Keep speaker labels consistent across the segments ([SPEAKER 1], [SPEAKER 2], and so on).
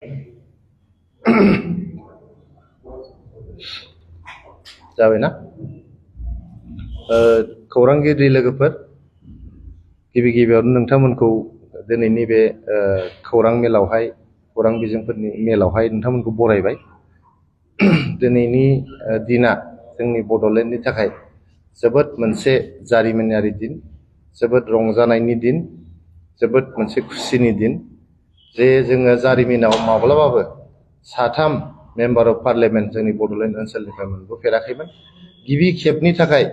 [SPEAKER 1] जाबायना खौरांगिरि लोगोफोर गिबि गिबियावनो नोंथांमोनखौ दिनैनि बे खौरां मेलावहाय खौरां बिजोंफोरनि मेलावहाय नोंथांमोनखौ बरायबाय। दिनैनि दिना जोंनि बड'लेण्डनि थाखाय जोबोद मोनसे जारिमिनारि दिन, जोबोद रंजानायनि दिन, जोबोद मोनसे खुसिनि दिन जे जोङो जारिमिनाव माब्लाबाबो साथाम मेम्बार अफ पार्लियामेन्ट जोंनि बड'लेण्ड ओनसोलनिफ्राय मोनबोफेराखैमोन। गिबि खेबनि थाखाय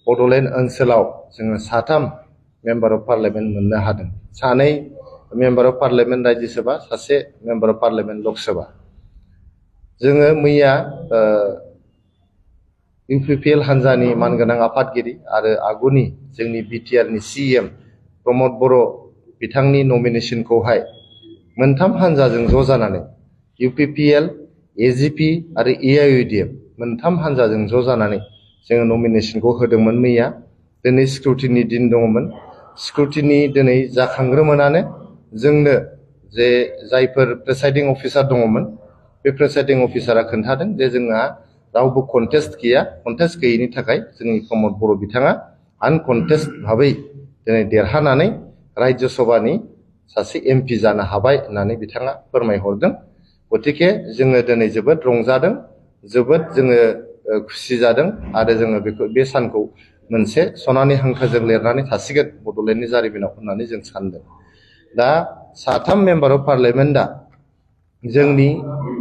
[SPEAKER 1] बड'लेण्ड ओनसोलाव जोङो साथाम मेम्बार अफ पार्लियामेन्ट मोननो हादों। सानै मेम्बार अफ पार्लियामेन्ट राज्यसभा, सासे मेम्बार अफ पार्लियामेन्ट लकसभा। जोङो मैया इउपिपिएल हान्जानि मानगोनां आफादगिरि आरो आगुनि जोंनि बिटिआरनि सिएम प्रमद बर' बिथांनि नमिनेसनखौहाय मोनथाम हान्जाजों ज' जानानै इउपिपिएल, एजिपि आरो एआइइउडिएफ मोनथाम हान्जाजों ज' जानानै जोङो नमिनेसनखौ होदोंमोन मैया। दिनै स्क्रुटिनि दिन दङमोन। स्क्रुटिनि दिनै जाखांग्रोमोनानो जोंनो जे जायफोर प्रेसाइडिं अफिसार दङमोन बे प्रेसाइडिं अफिसारा खोन्थादों जे जोंहा रावबो कन्टेस्ट गैया। कन्टेस्ट गैयैनि थाखाय जोंनि प्रमद बर' बिथाङा आनकन्टेस्ट भाबै दिनै देरहानानै राज्य सभानि सासे एमपि जानो हाबाय होननानै बिथाङा फोरमायहरदों। गतिके जोङो दिनै जोबोद रंजादों, जोबोद जोङो खुसि जादों आरो जोङो बे सानखौ मोनसे सनानि हांखोजों लिरनानै थासिगोन बड'लेण्डनि जारिमिनाव होननानै जों सानदों। दा साथाम मेम्बार अफ पार्लियामेन्टआ जोंनि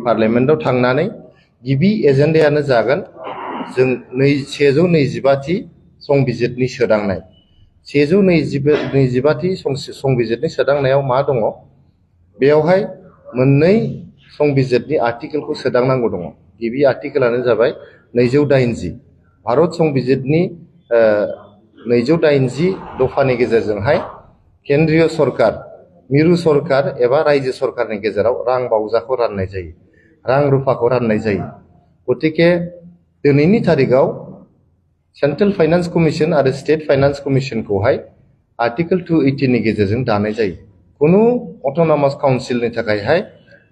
[SPEAKER 1] पार्लियामेन्टआव थांनानै गिबि एजेन्डायानो जागोन जों 125थि संबिजिरनि सोदांनाय। 125थि संबिजिरनि सोदांनायाव मा दङ? बेयावहाय मोननै संबिजिरनि आर्टिकेलखौ सोदांनांगौ दङ। गिबि आर्टिकेलानो जाबाय 280 भारत संबिजिरनि 280 दफानि गेजेरजोंहाय केन्द्रीय सरकार, मिरु सरकार एबा रायजो सरकारनि गेजेराव रां बावजाखौ राननाय जायो, रां रुफाखौ राननाय जायो। गतिके दिनैनि थारिखआव सेन्ट्रेल फाइनान्स कमिसन आरो स्टेट फाइनान्स कमिसनखौहाय आर्टिकेल 280 नि गेजेरजों दानाय जायो। कुनु अट'नमास काउन्सिलनि थाखायहाय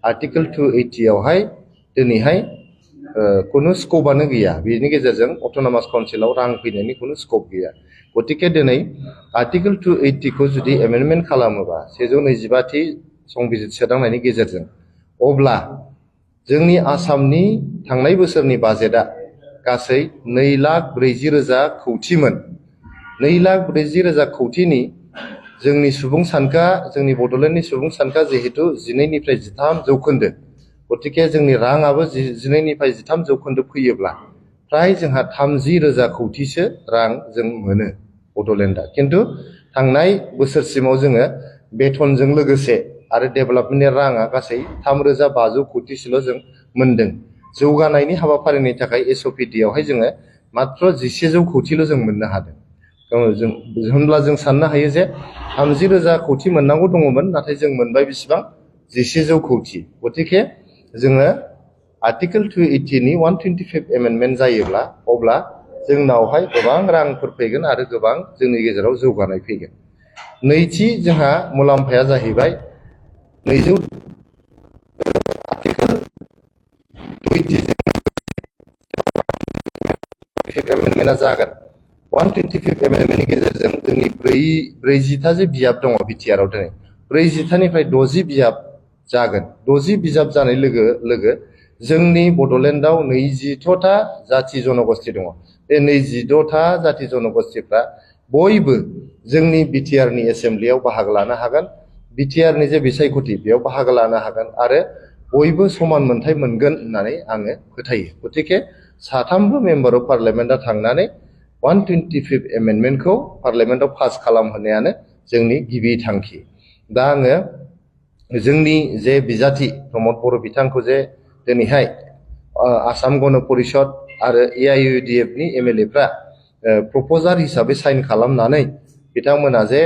[SPEAKER 1] आर्टिकेल 280 आवहाय दिनैहाय कुनु स्कपआनो गैया। बेनि गेजेरजों अट'नमास काउन्सिलाव रां फैनायनि कुनु स्कप गैया। गतिके दिनै आर्टिकेल 280 खौ जुदि एमेन्डमेन्ट खालामोबा 125थि संबिजिर सोदांनायनि गेजेरजों, अब्ला जोंनि आसामनि थांनाय बोसोरनि बाजेटआ गासै 2,40,000 कौटिमोन। 2,40,000 कौटिनि जोंनि सुबुं सानखोआ, जोंनि बड'लेण्डनि सुबुं सानखोआ जिहेतु 12निफ्राय 13%, गतिके जोंनि राङाबो 12निफ्राय 13% फैयोब्ला फ्राय जोंहा 30,000 कौटिसो रां जों मोनो बड'लेण्डआ। खिन्थु थांनाय बोसोरसिमाव जोङो बेथनजों लोगोसे आरो डेभेलपमेन्टनि राङा गासै 3,500 कौटिसोल' जों मोनदों। जौगानायनि हाबाफारिनि थाखाय एसअपिडि आवहाय जोङो मात्र 1,100 कौटिल' जों मोननो हादों। होनब्ला जों साननो हायो जे 30,000 कौटि मोननांगौ दङमोन, नाथाय जों मोनबाय बेसेबां? 1,100 कौटि। गतिके जोङो आर्टिकेल 280 नि 125 एमेन्डमेन्ट जायोब्ला अब्ला जोंनावहाय गोबां रांफोर फैगोन आरो गोबां जोंनि गेजेराव जौगानाय फैगोन। नैथि जोंहा मुलाम्फाया जाहैबाय 200 आर्टिकेल 280 एमेन्डमेन्टआ जागोन। 125 एमेन्डमेन्टनि गेजेरजों जोंनि 40था जे बियाब दङ बिटिआरआव दिनै 40थानिफ्राय 60 बियाब जागोन। 60 बिजाब जानाय लोगो लोगो जोंनि बड'लेण्डआव 22था जाथि जनगोष्ठी दङ। बे 22था जाथि जनगोष्ठीफ्रा बयबो जोंनि बिटिआरनि एसेम्ब्लियाव बाहागो लानो हागोन। बिटिआरनि जे बिसायख'थि बेयाव बाहागो लानो हागोन आरो बयबो समान मोनथाय मोनगोन होननानै आङो फोथायो। गतिके साथामबो मेम्बार अफ पार्लियामेन्टआ थांनानै 125 एमेन्डमेन्टखौ पार्लियामेन्टआव पास खालामहोनायानो जोंनि गिबि थांखि। दा आङो जोंनि जे बिजाथि प्रमद बर' बिथांखौ जे दिनैहाय आसाम गण परिषद आरो एआइइउडिएफनि एमएलएफ्रा प्रप'जार हिसाबै साइन खालामनानै बिथांमोना जे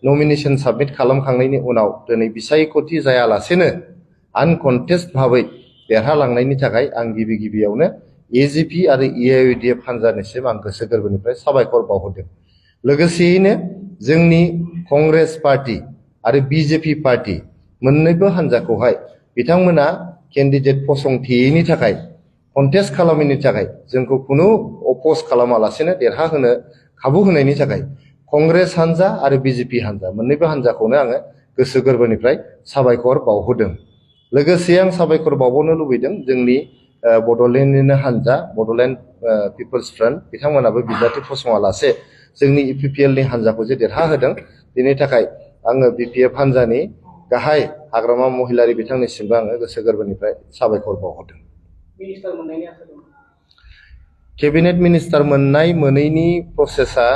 [SPEAKER 1] नमिनेसन साबमिट खालामखांनायनि उनाव दिनै बिसायख'थि जायालासेनो आनकन्टेस्ट भाबै देरहालांनायनि थाखाय आं गिबि गिबियावनो एजिपि आरो एआइइउडिएफ हान्जानिसिम आं गोसो गोरबोनिफ्राय साबायखर बावहरदों। लोगोसेयैनो जोंनि कंग्रेस पार्टी आरो बिजेपि पार्टी मोन्नैबो हान्जाखौहाय बिथांमोना केन्डिडेट फसंथेयैनि थाखाय कन्टेस्ट खालामैनि थाखाय जोंखौ खुनु अपोज खालामालासेनो देरहाहोनो खाबु होनायनि थाखाय कंग्रेस हान्जा आरो बिजेपि हान्जा मोन्नैबो हान्जाखौनो आङो गोसो गोरबोनिफ्राय साबायखर बावहरदों। लोगोसे आं साबायखर बावबावनो लुबैदों जोंनि बड'लेण्डनिनो हान्जा बड'लेण्ड पिपल्स फ्रन्ट बिथांमोनाबो बिजाथि फसङालासे जोंनि इपिपिएलनि हान्जाखौ जे देरहाहोदों बेनि थाखाय आङो बिपिएफ हान्जानि गाहाय हाग्रामा महिलारि बिथांनिसिमबो आङो गोसो गोरबोनिफ्राय साबायखर बावहरदों। केबिनेट मिनिस्टार मोननाय मोनैनि प्रसेसा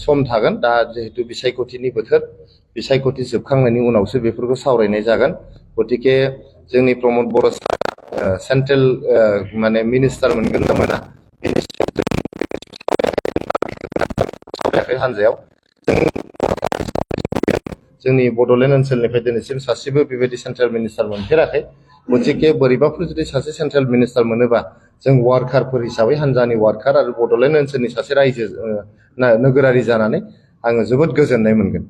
[SPEAKER 1] सम थागोन दा जिहेतु बिसायख'थिनि बोथोर बिसायख'थि जोबखांनायनि उनावसो बेफोरखौ सावरायनाय जागोन गतिके जोंनि प्रमद बर' सेन्ट्रेल माने मिनिस्टार मोनगोन ना मोना हान्जायाव जोंनि बड'लेण्ड ओनसोलनिफ्राय दिनैसिम सासेबो बेबायदि सेन्ट्रेल मिनिस्टार मोनफेराखै गतिके बोरैबाफोर जुदि सासे सेन्ट्रेल मिनिस्टार मोनोबा जों वार्कारफोर हिसाबै हान्जानि वार्कार आरो बड'लेण्ड ओनसोलनि सासे रायजो नोगोरारि जानानै आङो जोबोद गोजोननाय मोनगोन।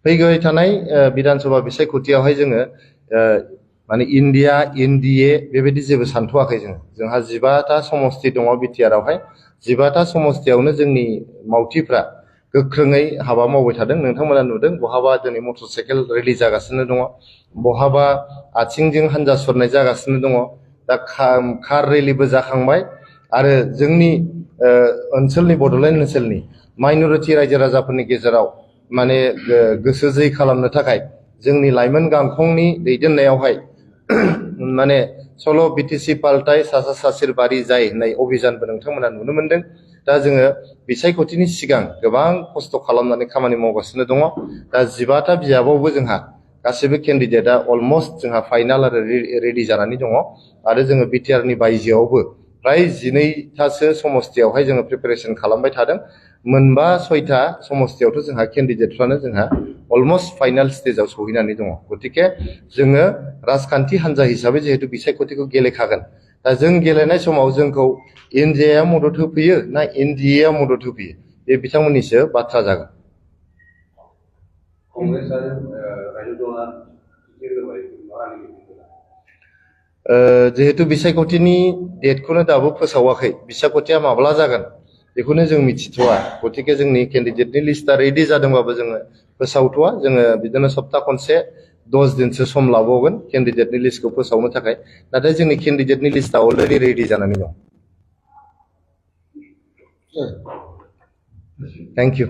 [SPEAKER 1] फैबाय थानाय बिधान सभा बिसायख'थियावहाय जोङो माने इन्डिया एनडिए बेबायदि जेबो सानथ'वाखै जोंहा 15टा समस्ति दङ बिटिआरआवहाय 15टा समस्तियावनो जोंनि मावथिफ्रा गोख्रोङै हाबा मावबाय थादों नोंथांमोना नुदों बहाबा दिनै मटर साइकेल रेलि जागासिनो दङ बहाबा आथिंजों हान्जा सुरनाय जागासिनो दङ दा कार रेलिबो जाखांबाय आरो जोंनि ओनसोलनि बड'लेण्ड ओनसोलनि माइनरिटि रायजो राजाफोरनि गेजेराव माने गोसो जै खालामनो थाखाय जोंनि लाइमोन गांखंनि दैदेननायावहाय माने सल' बिटिसि पालटाय सासा सासिर बारि जाय होननाय अभियानबो नोंथांमोना नुनो मोनदों दा जोङो बिसायख'थिनि सिगां गोबां खस्थ' खालामनानै खामानि मावगासिनो दङ दा 15टा बिजाबावबो जोंहा गासैबो केन्डिडेटआ अलमस्ट जोंहा फाइनाल आरो रेडि जानानै दङ आरो जोङो बिटिआरनि बायजोआवबो फ्राय 12टासो समस्तियावहाय जोङो प्रिपेरेसन खालामबाय थादों मोनबा 6टा समस्तियावथ' जोंहा केन्डिडेटफ्रानो जोंहा अलमस्ट फाइनाल स्टेजाव सहैनानै दङ गतिके जोङो राजखान्थि हान्जा हिसाबै जिहेतु बिसायख'थिखौ गेलेखागोन दा जों गेलेनाय समाव जोंखौ इन्डियाया मदद होफैयो ना एनडिएआ मदद होफैयो बे बिथांमोननिसो बाथ्रा जागोन। जिहेतु बिसायख'थिनि डेटखौनो दाबो फोसावाखै बिसायख'थिया माब्ला जागोन बेखौनो जों मिथिथ'वा गतिके जोंनि केन्डिडेटनि लिस्टआ रेडि जादोंबाबो जोङो फोसावथ'वा जोङो बिदिनो सप्ता खनसे 10 दिनसो सम लाबावगोन केन्डिडेटनि लिस्टखौ फोसावनो थाखाय नाथाय जोंनि केन्डिडेटनि लिस्टआ अलरेडि रेडि जानानै दं। Thank you.